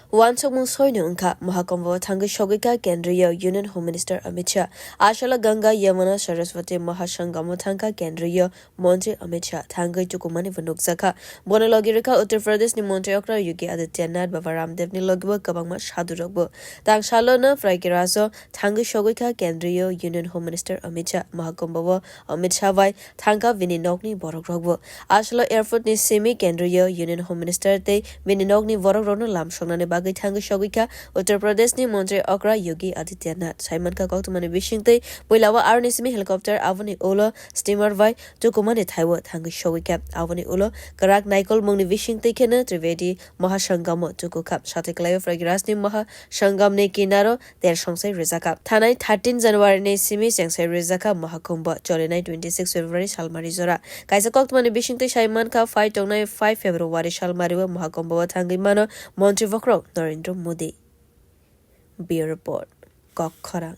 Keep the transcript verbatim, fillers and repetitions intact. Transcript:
Wansukmung soino wngkha, Mahakumbho thangwi sogwikha Kendriya Union Home Minister Amit Shah. Asalo Ganga Yamuna Saraswati Mahasangamo thangkha Kendriya Montri Amit Shah, thangwi tukumanibw nukjakha. Bono logi rwkha Uttar Pradeshni Montri Okra Yogi Adityanath, Baba Ramdevni logibo kwbangma sadhurokbo. Tang salono Prayagrajho thangwi sogwikha Kendriya Union Home Minister Amit Shah. Mahakumbho Amit Shah bai thangkha bini nokni borokrokbo. Asalo airportni simi Kendriya Union Home Minister tei bini nokni borokrokno lam songnani bagwi thangwi sogwikha Uttar Pradeshni Montri Okra Yogi Adityanath. Saimankha koktwmani bisingtwi puilao aroni simi helicopter, aboni ulo steamer bai tukumani thaibo thangwi sogwikha. Aboni ulo kwrak naikolmungni bisingtwi kheno Trivedi Mahasangamo tukukha. Sathai kwlaio Prayagrajni Mahasangamni kinaro ter songsai rwjakha. Thanai thirteen January ni simi chengsai rwjakha Mahakumbho, cholinai twenty six February salmari jora. Kaisa koktwmani bisingtwi sai mankha, phai tongnai five February salmari o Mahakumbho o thangwi mano Montri Bokhorok Narendra Modi. Bureau Report, Kok Khorang.